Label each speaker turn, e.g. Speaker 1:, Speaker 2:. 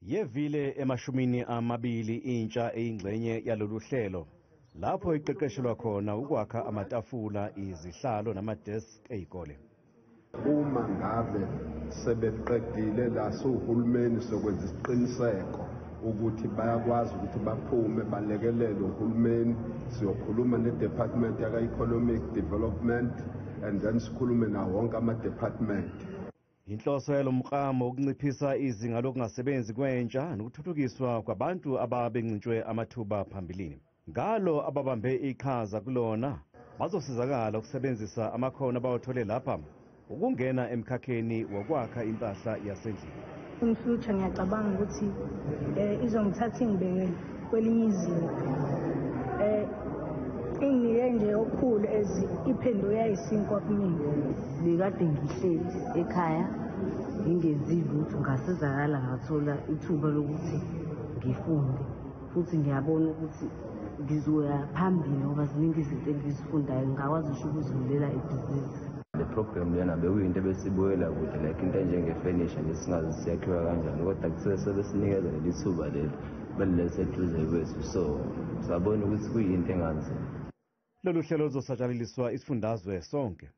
Speaker 1: Yevile ema-20 intsha eyingxenye yalolu hlelo, lapho iqeqeshelwa khona ukwakha amatafula, izihlalo nama-desk ey'kole.
Speaker 2: Uma ngabe sebeqedile la, siwuhulumeni sokwenza isiqiniseko ukuthi bayakwazi ukuthi baphume balekelele uhulumeni. Siyokhuluma ne-department yaka-economic development and then sikhulume nawo wonke ama-department.
Speaker 1: Inhloso yalo mklamo ukunciphisa izinga lokungasebenzi kwentsha nokuthuthukiswa kwabantu ababencintshwe amathuba phambilini. Ngalo ababambe iqhaza kulona bazosizakala ukusebenzisa amakhono abawathole lapha ukungena emkhakheni wokwakha impahla yasendlini.
Speaker 3: In future ngiyacabanga ukuthi izongithatha ingibeke kwelinye izinga. Inginike nje okukhulu as iphenduke yayisinkwa kumina.
Speaker 4: Bekade ngihleli ekhaya ngingenzi lutho, ngasizakala ngathola ithuba lokuthi ngifunde, futhi ngiyabona ukuthi ngizoya phambili ngoba ziningi izinto engizifundayo, ngingakwazi ngisho ukuzivulela ibhizinisi.
Speaker 5: Le program lena bekuyinto ebesibukela kude, like into enjenge-furniture nje, singazi siyakhiwa kanjani, kodwa kuthiwe sebesinikeza leli thuba leli, belilethe eduze kwethu, so sabona ukuthi kuyinto enganzima.
Speaker 1: Lolu hlelo luzosatshalaliswa isifundazwe sonke.